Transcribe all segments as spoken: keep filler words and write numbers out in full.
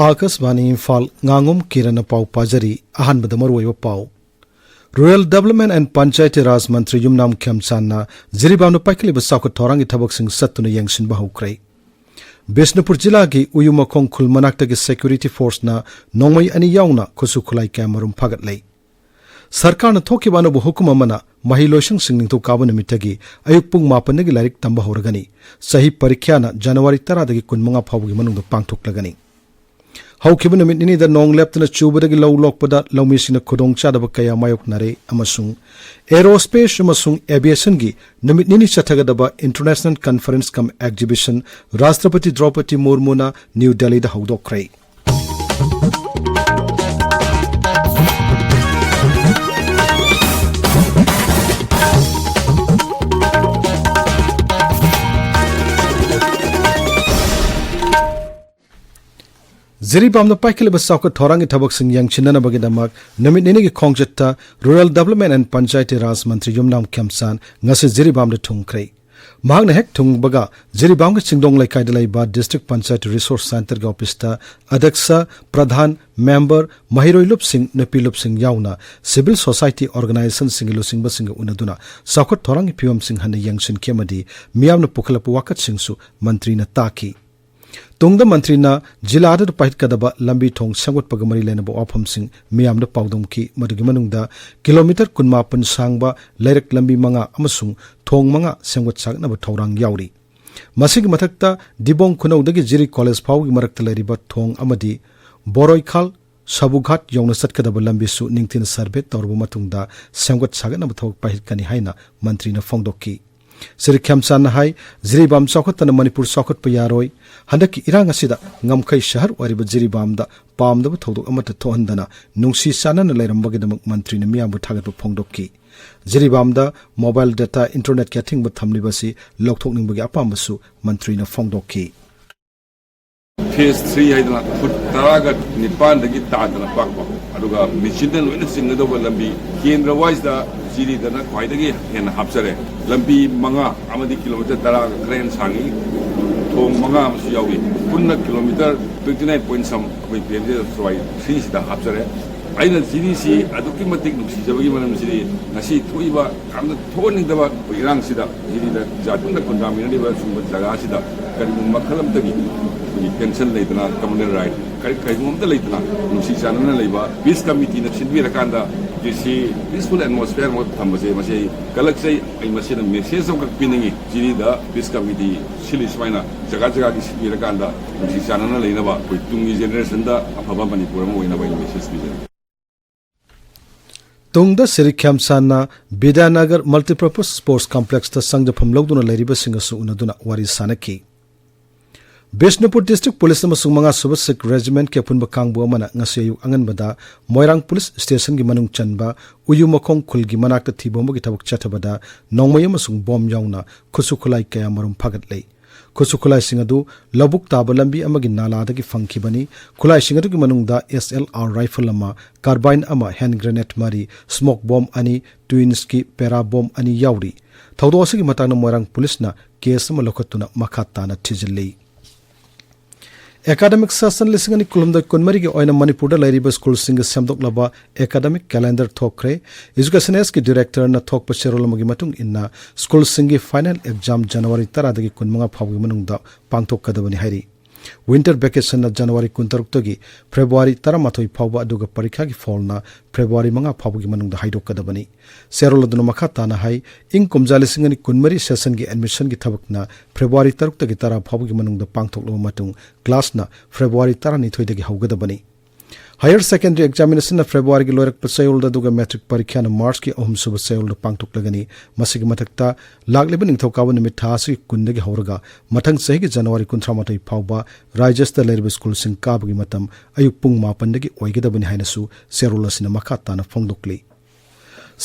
ꯑꯥꯀꯥꯁꯕꯥꯅꯤ ꯏꯝꯐꯥꯜ, ꯉꯥꯉꯣꯝ ꯀꯤꯔꯟꯅ ꯄꯥꯎ ꯄꯥꯖꯔꯤ꯫ ꯑꯍꯥꯟꯕꯗ ꯃꯔꯨꯑꯣꯏꯕ ꯄꯥꯎ꯫ Rural Development and Panchayati Raj ꯃꯟꯇ꯭ꯔꯤ ꯌꯨꯝꯅꯥꯝ ꯈꯦꯝꯆꯥꯟꯅ ꯖꯤꯔꯤꯕꯥꯝꯗ ꯄꯥꯏꯈꯠꯂꯤꯕ ꯆꯥꯎꯈꯠ ꯊꯧꯔꯥꯡꯒꯤ ꯊꯕꯛꯁꯤꯡ ꯆꯠꯇꯨꯅ ꯌꯦꯡꯁꯤꯟꯕ ꯍꯧꯈ꯭ꯔꯦ꯫ ꯕꯤꯁꯅꯨꯄꯨꯔ ꯖꯤꯂꯥꯒꯤ ꯎꯌꯨꯃꯈꯣꯡ ꯈꯨꯜ ꯃꯅꯥꯛꯇꯒꯤ security forceꯅ ꯅꯣꯡꯃꯩ ꯑꯅꯤ ꯌꯥꯎꯅ ꯈꯨꯠꯁꯨ ꯈꯨꯠꯂꯥꯏ ꯀꯌꯥꯃꯔꯨꯝ ꯐꯥꯒꯠꯂꯦ꯫ ꯁꯔꯀꯥꯔꯅ ꯊꯣꯛꯈꯤꯕ ꯑꯅꯧꯕ ꯍꯨꯀꯨꯝ ꯑꯃꯅ ꯃꯍꯩꯂꯣꯏꯁꯪꯁꯤꯡ ꯅꯤꯡꯊꯧꯀꯥꯕ ꯅꯨꯃꯤꯠꯇꯒꯤ ꯑꯌꯨꯛ ꯄꯨꯡ ꯃꯥꯄꯟꯗꯒꯤ ꯂꯥꯏꯔꯤꯛ ꯇꯝꯕ ꯍꯧꯔꯒꯅꯤ꯫ ꯆꯍꯤ ꯄꯔꯤꯈ꯭ꯌꯥꯅ ꯖꯅꯋꯥꯔꯤ ꯇꯔꯥꯗꯒꯤ ꯀꯨꯟꯃꯉꯥ ꯐꯥꯎꯕꯒꯤ ꯃꯅꯨꯡꯗ ꯄꯥꯡꯊꯣꯛꯂꯒꯅꯤ꯫ ꯍꯧꯈꯤꯕ ꯅꯨꯃꯤꯠ ꯅꯤꯅꯤꯗ ꯅꯣꯡ ꯂꯦꯞꯇꯅ ꯆꯨꯕꯗꯒꯤ ꯂꯧ ꯂꯣꯛꯄꯗ ꯂꯧꯃꯤꯁꯤꯡꯅ ꯈꯨꯗꯣꯡꯆꯥꯗꯕ ꯀꯌꯥ ꯃꯥꯌꯣꯛꯅꯔꯦ ꯑꯃꯁꯨꯡ Aerospace ꯑꯃꯁꯨꯡ Aviationꯒꯤ ꯅꯨꯃꯤꯠ ꯅꯤꯅꯤ ꯆꯠꯊꯒꯗꯕ International Conference cum Exhibition ꯔꯥꯁꯇ꯭ꯔꯄꯇꯤ ꯗ꯭ꯔꯧꯄꯗꯤ ꯃꯨꯔꯃꯨꯅ ꯅ꯭ꯌꯨ ꯗꯦꯜꯂꯤꯗ ꯍꯧꯗꯣꯛꯈ꯭ꯔꯦ꯫ ꯖꯤꯔꯤꯕꯥꯝꯗ ꯄꯥꯏꯈꯠꯂꯤꯕ ꯆꯥꯎꯈꯠ ꯊꯧꯔꯥꯡꯒꯤ ꯊꯕꯛꯁꯤꯡ ꯌꯦꯡꯁꯤꯟꯅꯅꯕꯒꯤꯗꯃꯛ ꯅꯨꯃꯤꯠ ꯅꯤꯅꯤꯒꯤ ꯈꯣꯡꯆꯠꯇ Rural Development and Panchayati Raj ꯃꯟꯇ꯭ꯔꯤ ꯌꯨꯝꯅꯥꯝ ꯈꯦꯝꯆꯥꯟ ꯉꯁꯤ ꯖꯤꯔꯤꯕꯥꯝꯗ ꯊꯨꯡꯈ꯭ꯔꯦ꯫ ꯃꯍꯥꯛꯅ ꯍꯦꯛ ꯊꯨꯡꯕꯒ ꯖꯤꯔꯤꯕꯥꯝꯒꯤ ꯆꯤꯡꯗꯣꯡ ꯂꯩꯀꯥꯏꯗ ꯂꯩꯕ District Panchayat Resource Centreꯒꯤ officeꯇ ꯑꯗ꯭ꯌꯛꯁ, ꯄ꯭ꯔꯙꯥꯟ, member, ꯃꯍꯩꯔꯣꯏ ꯂꯨꯞꯁꯤꯡ, ꯅꯨꯄꯤ ꯂꯨꯞꯁꯤꯡ ꯌꯥꯎꯅ civil society organizationꯁꯤꯡꯒꯤ ꯂꯨꯆꯤꯡꯕꯁꯤꯡꯒ ꯎꯅꯗꯨꯅ ꯆꯥꯎꯈꯠ ꯊꯧꯔꯥꯡꯒꯤ ꯐꯤꯕꯝꯁꯤꯡ ꯍꯟꯅ ꯌꯦꯡꯁꯤꯟꯈꯤ ꯑꯃꯗꯤ ꯃꯤꯌꯥꯝꯅ ꯄꯨꯈꯠꯂꯛꯄ ꯋꯥꯀꯠꯁꯤꯡꯁꯨ ꯃꯟꯇ꯭ꯔꯤꯅ ꯇꯥꯈꯤ꯫ ꯇꯨꯡꯗ ꯃꯟꯇ꯭ꯔꯤꯅ ꯖꯤꯂꯥ ꯑꯗꯨꯗ ꯄꯥꯏꯈꯠꯀꯗꯕ ꯂꯝꯕꯤ ꯊꯣꯡ ꯁꯦꯝꯒꯠꯄꯒ ꯃꯔꯤ ꯂꯩꯅꯕ ꯋꯥꯐꯝꯁꯤꯡ ꯃꯤꯌꯥꯝꯗ ꯄꯥꯎꯗꯝꯈꯤ꯫ ꯃꯗꯨꯒꯤ ꯃꯅꯨꯡꯗ ꯀꯤꯂꯣꯃꯤꯇꯔ ꯀꯨꯟꯃꯥꯄꯟ ꯁꯥꯡꯕ ꯂꯩꯔꯛ ꯂꯝꯕꯤ ꯃꯉꯥ ꯑꯃꯁꯨꯡ ꯊꯣꯡ ꯃꯉꯥ ꯁꯦꯝꯒꯠ ꯁꯥꯒꯠꯅꯕ ꯊꯧꯔꯥꯡ ꯌꯥꯎꯔꯤ꯫ ꯃꯁꯤꯒꯤ ꯃꯊꯛꯇ ꯗꯤꯕꯣꯡ ꯈꯨꯅꯧꯗꯒꯤ ꯖꯤꯔꯤ ꯀꯣꯂꯦꯖ ꯐꯥꯎꯕꯒꯤ ꯃꯔꯛꯇ ꯂꯩꯔꯤꯕ ꯊꯣꯡ ꯑꯃꯗꯤ ꯕꯣꯔꯣꯏꯈꯥꯜ ꯁꯕꯨꯘꯥꯠ ꯌꯧꯅ ꯆꯠꯀꯗꯕ ꯂꯝꯕꯤꯁꯨ ꯅꯤꯡꯊꯤꯅ survey ꯇꯧꯔꯕ ꯃꯇꯨꯡꯗ ꯁꯦꯝꯒꯠ ꯁꯥꯒꯠꯅꯕ ꯊꯕꯛ ꯄꯥꯏꯈꯠꯀꯅꯤ ꯍꯥꯏꯅ ꯃꯟꯇ꯭ꯔꯤꯅ ꯐꯣꯡꯗꯣꯛꯈꯤ꯫ ꯁ꯭ꯔꯤ ꯈꯦꯝꯆꯥꯟꯅ ꯍꯥꯏ, ꯖꯤꯔꯤꯕꯥꯝ ꯆꯥꯎꯈꯠꯇꯅ ꯃꯅꯤꯄꯨꯔ ꯆꯥꯎꯈꯠꯄ ꯌꯥꯔꯣꯏ꯫ ꯍꯟꯗꯛꯀꯤ ꯏꯔꯥꯡ ꯑꯁꯤꯗ ꯉꯝꯈꯩ ꯁꯍꯔ ꯑꯣꯏꯔꯤꯕ ꯖꯤꯔꯤꯕꯥꯝꯗ ꯄꯥꯝꯗꯕ ꯊꯧꯗꯣꯛ ꯑꯃꯠꯇ ꯊꯣꯛꯍꯟꯗꯅ ꯅꯨꯡꯁꯤ ꯆꯥꯟꯅꯅ ꯂꯩꯔꯝꯕꯒꯤꯗꯃꯛ ꯃꯟꯇ꯭ꯔꯤꯅ ꯃꯤꯌꯥꯝꯕꯨ ꯊꯥꯒꯠꯄ ꯐꯣꯡꯗꯣꯛꯈꯤ꯫ ꯖꯤꯔꯤꯕꯥꯝꯗ mobile data internetꯀꯤ ꯑꯊꯤꯡꯕ ꯊꯝꯂꯤꯕ ꯑꯁꯤ ꯂꯧꯊꯣꯛꯅꯤꯡꯕꯒꯤ ꯑꯄꯥꯝꯕꯁꯨ ꯃꯟꯇ꯭ꯔꯤꯅ ꯐꯣꯡꯗꯣꯛꯈꯤ꯫ Phase three ꯍꯥꯏꯗꯅ ꯐꯨꯠ ꯇꯔꯥꯒ ꯅꯤꯄꯥꯟꯗꯒꯤ ꯇꯥꯗꯅ ꯄꯥꯛꯄ, ꯑꯗꯨꯒ ꯃꯦꯆꯤꯟꯅ ꯂꯣꯏꯅ ꯆꯤꯡꯒꯗꯧꯕ ꯂꯝꯕꯤ, ꯀꯦꯟꯗ꯭ꯔ wiseꯇ ꯖꯤꯔꯤꯗꯅ ꯈ꯭ꯋꯥꯏꯗꯒꯤ ꯍꯦꯟꯅ ꯍꯥꯞꯆꯔꯦ꯫ ꯂꯝꯕꯤ ꯃꯉꯥ ꯑꯃꯗꯤ ꯀꯤꯂꯣꯃꯤꯇꯔ ꯇꯔꯥꯒ ꯈꯔ ꯍꯦꯟꯅ ꯁꯥꯡꯉꯤ꯫ ꯈꯣꯡ ꯃꯉꯥ ꯑꯃꯁꯨ ꯌꯥꯎꯏ꯫ ꯄꯨꯟꯅ ꯀꯤꯂꯣꯃꯤꯇꯔ ꯇ꯭ꯋꯦꯟꯇꯤ ꯅꯥꯏꯟ ꯄꯣꯏꯟ ꯁꯝ ꯑꯩꯈꯣꯏ ꯄꯤ ꯑꯦꯝ ꯖꯦ ꯑꯦꯐ ꯋꯥꯏ ꯊ꯭ꯔꯤꯁꯤꯗ ꯍꯥꯞꯆꯔꯦ꯫ ꯑꯩꯅ ꯖꯤꯔꯤꯁꯤ ꯑꯗꯨꯛꯀꯤ ꯃꯇꯤꯛ ꯅꯨꯡꯁꯤꯖꯕꯒꯤ ꯃꯔꯝꯁꯤꯗꯤ, ꯉꯁꯤ ꯊꯣꯛꯏꯕ ꯌꯥꯝꯅ ꯊꯣꯛꯍꯟꯅꯤꯡꯗꯕ ꯑꯩꯈꯣꯏ ꯏꯔꯥꯡꯁꯤꯗ, ꯖꯤꯔꯤꯗ ꯖꯥꯠ ꯄꯨꯟꯅ ꯈꯨꯟꯗꯥꯃꯤꯟꯅꯔꯤꯕ ꯁꯤꯒꯨꯝꯕ ꯖꯒꯥꯁꯤꯗ ꯀꯔꯤꯒꯨꯝꯕ ꯃꯈꯜ ꯑꯃꯇꯒꯤ ꯑꯩꯈꯣꯏꯒꯤ ꯇꯦꯟꯁꯟ ꯂꯩꯇꯅ, ꯀꯃꯟ ꯔꯥꯏꯠ ꯀꯔꯤ, ꯀꯔꯤꯒꯨꯝꯕ ꯑꯃꯇ ꯂꯩꯇꯅ, ꯅꯨꯡꯁꯤ ꯆꯥꯟꯅꯅ ꯂꯩꯕ ꯄꯤꯁ ꯀꯃꯤꯇꯤꯅ ꯁꯤꯟꯕꯤꯔꯀꯥꯟꯗ ꯖꯤꯔꯤꯁꯤ ꯄꯤꯁꯐꯨꯜ ꯑꯦꯠꯃꯣꯁꯐꯤꯌꯔ ꯑꯃ ꯊꯝꯕꯁꯦ, ꯃꯁꯤ ꯑꯩ ꯀꯜꯂꯛꯆꯩ꯫ ꯑꯩ ꯃꯁꯤꯗ ꯃꯦꯁꯦꯖ ꯑꯃꯈꯛ ꯄꯤꯅꯤꯡꯉꯤ꯫ ꯖꯤꯔꯤꯗ ꯄꯤꯁ ꯀꯃꯤꯇꯤ ꯁꯤꯜꯂꯤ ꯁꯨꯃꯥꯏꯅ ꯖꯒꯥ ꯖꯒꯥꯒꯤ ꯁꯤꯟꯕꯤꯔꯀꯥꯟꯗ ꯅꯨꯡꯁꯤ ꯆꯥꯟꯅꯅ ꯂꯩꯅꯕ, ꯑꯩꯈꯣꯏ ꯇꯨꯡꯒꯤ ꯖꯦꯅꯦꯔꯦꯁꯟꯗ ꯑꯐꯕ ꯃꯅꯤꯄꯨꯔ ꯑꯃ ꯑꯣꯏꯅꯕ ꯑꯩꯅ ꯃꯦꯁꯦꯖ ꯄꯤꯖꯔꯤ꯫ ꯇꯨꯡꯗ ꯁ꯭ꯔꯤ ꯈ꯭ꯌꯥꯝꯁꯥꯟꯅ ꯕꯤꯗ꯭ꯌꯥꯅꯒꯔ ꯃꯜꯇꯤꯄꯔꯄꯁ ꯁ꯭ꯄꯣꯔꯠꯁ ꯀꯝꯄ꯭ꯂꯦꯛꯁꯇ ꯆꯪꯖꯐꯝ ꯂꯧꯗꯨꯅ ꯂꯩꯔꯤꯕꯁꯤꯡꯒꯁꯨ ꯎꯅꯗꯨꯅ ꯋꯥꯔꯤ ꯁꯥꯅꯈꯤ꯫ ꯕꯤꯁꯅꯨꯄꯨꯔ ꯗꯤꯁꯇ꯭ꯔꯤꯛ ꯄꯨꯂꯤꯁ ꯑꯃꯁꯨꯡ ꯃꯉꯥ ꯁꯨꯕ ꯁꯤꯈ ꯔꯦꯖꯤꯃꯦꯟꯠꯀꯤ ꯑꯄꯨꯟꯕ ꯀꯥꯡꯕꯨ ꯑꯃꯅ ꯉꯁꯤ ꯑꯌꯨꯛ ꯑꯉꯟꯕꯗ ꯃꯣꯏꯔꯥꯡ ꯄꯨꯂꯤꯁ ꯁ꯭ꯇꯦꯁꯟꯒꯤ ꯃꯅꯨꯡ ꯆꯟꯕ ꯎꯌꯨꯃꯈꯣꯡ ꯈꯨꯜꯒꯤ ꯃꯅꯥꯛꯇ ꯊꯤꯕꯣꯝꯕꯒꯤ ꯊꯕꯛ ꯆꯠꯊꯕꯗ ꯅꯣꯡꯃꯩ ꯑꯃꯁꯨꯡ ꯕꯣꯝ ꯌꯥꯎꯅ ꯈꯨꯠꯁꯨ ꯈꯨꯠꯂꯥꯏ ꯀꯌꯥ ꯃꯔꯨꯝ ꯐꯥꯒꯠꯂꯦ꯫ ꯈꯨꯠꯁꯨ ꯈꯨꯠꯂꯥꯏꯁꯤꯡ ꯑꯗꯨ ꯂꯧꯕꯨꯛ ꯇꯥꯕ ꯂꯝꯕꯤ ꯑꯃꯒꯤ ꯅꯥꯂꯥꯗꯒꯤ ꯐꯪꯈꯤꯕꯅꯤ꯫ ꯈꯨꯠꯂꯥꯏꯁꯤꯡ ꯑꯗꯨꯒꯤ ꯃꯅꯨꯡꯗ ꯑꯦꯁ ꯑꯦꯜ ꯑꯥꯔ ꯔꯥꯏꯐꯜ ꯑꯃ, ꯀꯥꯔꯕꯥꯏꯟ ꯑꯃ, ꯍꯦꯟ ꯒ꯭ꯔꯦꯅꯦꯗ ꯃꯔꯤ, ꯁ꯭ꯃꯣꯛ ꯕꯣꯝ ꯑꯅꯤ, ꯇꯨ ꯏꯟꯆꯀꯤ ꯄꯦꯔꯥ ꯕꯣꯝ ꯑꯅꯤ ꯌꯥꯎꯔꯤ꯫ ꯊꯧꯗꯣꯛ ꯑꯁꯤꯒꯤ ꯃꯇꯥꯡꯗ ꯃꯣꯏꯔꯥꯡ ꯄꯨꯂꯤꯁꯅ ꯀꯦꯁ ꯑꯃ ꯂꯧꯈꯠꯇꯨꯅ ꯃꯈꯥ ꯇꯥꯅ ꯊꯤꯖꯤꯜꯂꯤ꯫ ꯑꯦꯀꯥꯗꯃꯤꯛ ꯁꯦꯁꯟ ꯂꯤꯁꯤꯡ ꯑꯅꯤ ꯀꯨꯟꯍꯨꯝꯗꯣꯏ ꯀꯨꯟꯃꯔꯤꯒꯤ ꯑꯣꯏꯅ ꯃꯅꯤꯄꯨꯔꯗ ꯂꯩꯔꯤꯕ ꯁ꯭ꯀꯨꯜꯁꯤꯡꯒꯤ ꯁꯦꯝꯗꯣꯛꯂꯕ ꯑꯦꯀꯥꯗꯃꯤꯛ ꯀꯦꯂꯦꯟꯗꯔ ꯊꯣꯛꯈ꯭ꯔꯦ꯫ ꯑꯦꯖꯨꯀꯦꯁꯟ ꯑꯦꯖꯀꯤ ꯗꯤꯔꯦꯛꯇꯔꯅ ꯊꯣꯛꯄ ꯆꯦꯔꯣꯜ ꯑꯃꯒꯤ ꯃꯇꯨꯡ ꯏꯟꯅ, ꯁ꯭ꯀꯨꯜꯁꯤꯡꯒꯤ ꯐꯥꯏꯅꯦꯜ ꯑꯦꯛꯖꯥꯝ ꯖꯅꯋꯥꯔꯤ ꯇꯔꯥꯗꯒꯤ ꯀꯨꯟꯃꯉꯥ ꯐꯥꯎꯕꯒꯤ ꯃꯅꯨꯡꯗ ꯄꯥꯡꯊꯣꯛꯀꯗꯕꯅꯤ ꯍꯥꯏꯔꯤ꯫ ꯋꯤꯟꯇꯔ ꯚꯦꯀꯦꯁꯟꯅ ꯖꯅꯋꯥꯔꯤ ꯀꯨꯟꯇꯔꯨꯛꯇꯒꯤ ꯐꯦꯕ꯭ꯔꯨꯋꯥꯔꯤ ꯇꯔꯥꯃꯥꯊꯣꯏ ꯐꯥꯎꯕ, ꯑꯗꯨꯒ ꯄꯔꯤꯈꯥꯒꯤ ꯐꯣꯜꯅ ꯐꯦꯕ꯭ꯔꯨꯋꯥꯔꯤ ꯃꯉꯥ ꯐꯥꯎꯕꯒꯤ ꯃꯅꯨꯡꯗ ꯍꯥꯏꯗꯣꯛꯀꯗꯕꯅꯤ꯫ ꯆꯦꯔꯣꯜ ꯑꯗꯨꯅ ꯃꯈꯥ ꯇꯥꯅ ꯍꯥꯏ, ꯏꯪ ꯀꯨꯝꯖꯥ ꯂꯤꯁꯤꯡ ꯑꯅꯤ ꯀꯨꯟꯃꯔꯤ ꯁꯦꯁꯟꯒꯤ ꯑꯦꯗꯃꯤꯁꯟꯒꯤ ꯊꯕꯛꯅ ꯐꯦꯕ꯭ꯔꯨꯋꯥꯔꯤ ꯇꯔꯨꯛꯇꯒꯤ ꯇꯔꯥ ꯐꯥꯎꯕꯒꯤ ꯃꯅꯨꯡꯗ ꯄꯥꯡꯊꯣꯛꯂꯕ ꯃꯇꯨꯡ, ꯀ꯭ꯂꯥꯁꯅ ꯐꯦꯕ꯭ꯔꯨꯋꯥꯔꯤ ꯇꯔꯥꯅꯤꯊꯣꯏꯗꯒꯤ ꯍꯧꯒꯗꯕꯅꯤ꯫ ꯍꯥꯌꯔ ꯁꯦꯀꯦꯟꯗꯔꯤ ꯑꯦꯛꯖꯥꯃꯤꯅꯦꯁꯟꯅ ꯐꯦꯕ꯭ꯔꯨꯋꯥꯔꯤꯒꯤ ꯂꯣꯏꯔꯛꯄ ꯆꯌꯣꯜꯗ, ꯑꯗꯨꯒ ꯃꯦꯇ꯭ꯔꯤꯛ ꯄꯔꯤꯈ꯭ꯌꯥꯅ ꯃꯥꯔꯆꯀꯤ ꯑꯍꯨꯝꯁꯨꯕ ꯆꯌꯣꯜꯗ ꯄꯥꯡꯊꯣꯛꯂꯒꯅꯤ꯫ ꯃꯁꯤꯒꯤ ꯃꯊꯛꯇ, ꯂꯥꯛꯂꯤꯕ ꯅꯤꯡꯊꯧꯀꯥꯕ ꯅꯨꯃꯤꯠ ꯊꯥ ꯑꯁꯤꯒꯤ ꯀꯨꯟꯗꯒꯤ ꯍꯧꯔꯒ ꯃꯊꯪ ꯆꯍꯤꯒꯤ ꯖꯅꯋꯥꯔꯤ ꯀꯨꯟꯊ꯭ꯔꯥꯃꯥꯊꯣꯏ ꯐꯥꯎꯕ ꯔꯥꯏꯖ꯭ꯌꯁꯇ ꯂꯩꯔꯤꯕ ꯁ꯭ꯀꯨꯜꯁꯤꯡ ꯀꯥꯕꯒꯤ ꯃꯇꯝ ꯑꯌꯨꯛ ꯄꯨꯡ ꯃꯥꯄꯟꯗꯒꯤ ꯑꯣꯏꯒꯗꯕꯅꯤ ꯍꯥꯏꯅꯁꯨ ꯆꯦꯔꯣꯜ ꯑꯁꯤꯅ ꯃꯈꯥ ꯇꯥꯅ ꯐꯣꯡꯗꯣꯛꯂꯤ꯫